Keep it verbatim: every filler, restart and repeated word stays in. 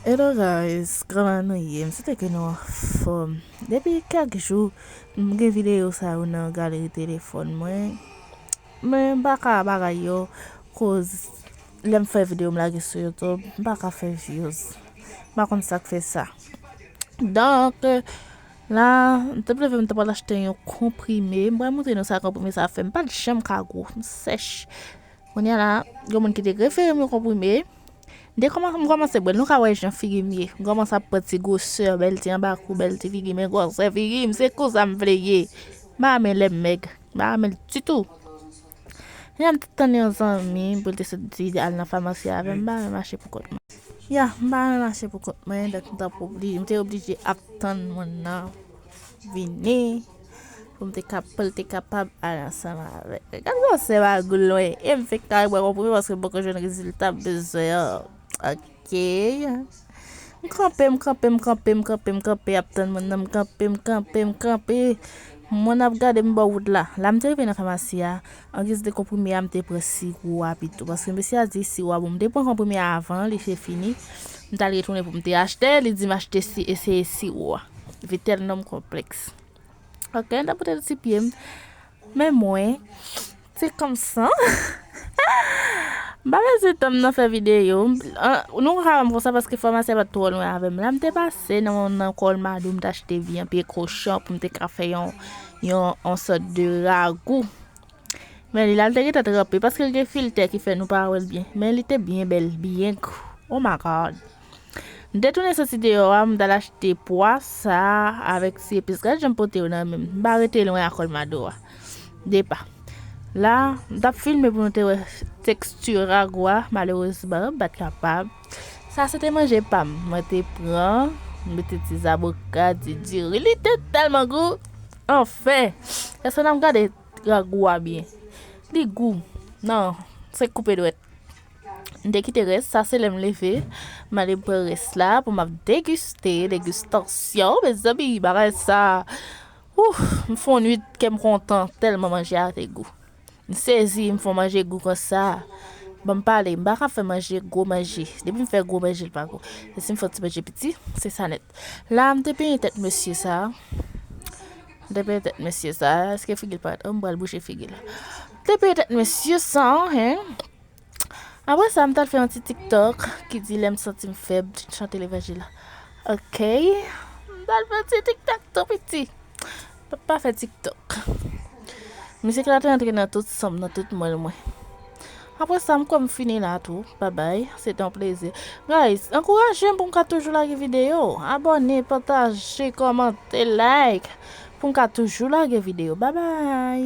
Hello guys, kòman nou ye? M swete ke nou anfòm. Depi kèk jou, m gen videyo sa yo nan galeri telefòn mwen. Men m pa ka bagay yo, koz lè m fè videyo m lage sou YouTube, m pa ka fè views. M pa konn sa k fè sa. Donk, la, m t ap leve, m t ap al achte yon konprime. M pral montre nou sa konprime sa fè. M pa t janm ka gwo, m sèch. Kounye a la, gen moun ki te refere m yon konprime. De kòman m kòmanse bwè l, nou ka wè jan figi m ye. M kòmanse ap pran ti gwosè, bèl ti anba kou, bèl ti figi, men gwosè figi m, se konsa m vle ye. M pa renmen lè m mèg, m pa renmen l ditou. Kounye a m t ap tann yon zanmi pou l te soti al nan famasi avè m, m pa renmen mache pou kont mwen. Ya, m pa renmen mache pou kont mwen, donk m t ap obli-, m te oblije ap tann moun nan vini pou m te kap-, pou l te kapab al ansanm avèk mwen. Gad gwosè bagou l mwen. E m fenk kare bwè konprime paske m poko jwenn rezilta m bezwen an. Ok. M kanpe, m kanpe, m kanpe, m kanpe, m kanpe, ap tann moun nan, m kanpe, m kanpe, m kanpe. Moun ap gade m bò wout la. La m te rive nan famasi a. An giz de konprime a, m te pran siwo a pito. Paske mesye a di siwo a bon. M te pran konprime a avan, li te fini. M t al retounen pou m te achte, li di m achte si, eseye siwo a. Vitelnom konplèks. Ok, m t ap pote ti pye m. Men mwen, se kòmsa. M pa bezwen tan m nan fè videyo. M, an, nou ka wè m konsa paske famasi a pa t twò lwen avè m. La m te pase nan, nan Colmado, m t achte vyan pye kochon pou m te ka fè yon, yon, yon sòt de ragou. Men li la, l te gentan tranpe, paske l gen filtè ki fè nou pa wè l byen. Men li te byen bèl, byen gou. Oh my God. M te tounen soti deyò a, m t al achte pwa sa avèk ti epis. Gad jan m pote yo nan men m. M pa rete lwen a Colmado a. De pa. La, m t ap filme pou nou te wè teksti ragou a, malerezman, m pa t kapab. Sa se te manje pa m. Mwen te pran, m mete ti zaboka, ti diri. Li te tèlman gou. Anfen, èske n ap gade ragou a byen? Li gou. Non, se koupe dwèt. M te kite rès, sa se lè m leve. M ale pran rès la pou m ap degiste, degustasyon, mezanmi, bagay sa. Ouf, m fè yon nwit, kè m kontan, tèlman manje a te gou. M sezi, m fè yon manje gou konsa. Ban m pale, m pa ka fè manje gwo manje. Depi m fè gwo manje, l pa gou. E si m fè yon ti manje piti, se sa nèt. La, m te penyen tèt mesye sa. M te penyen tèt mesye sa. Èske figi l parèt? Oh, m pral bouche figi l. M te penyen tèt mesye sa, hein? Apre sa, m t al fè yon ti TikTok ki di lè m santi m fèb, chante levanjil la. Ok. M t al fè yon ti TikTok tou piti. Pa, pa fè TikTok. Mizik la te rantre nan tout san m, nan tout mwen mwen. Apre sa, m kwè m fini la tou. Babay, se te yon plezi. Guys, ankouraje m pou m ka toujou lage videyo. Abòne, pataje, kòmante, like. Pou m ka toujou lage videyo. Babay.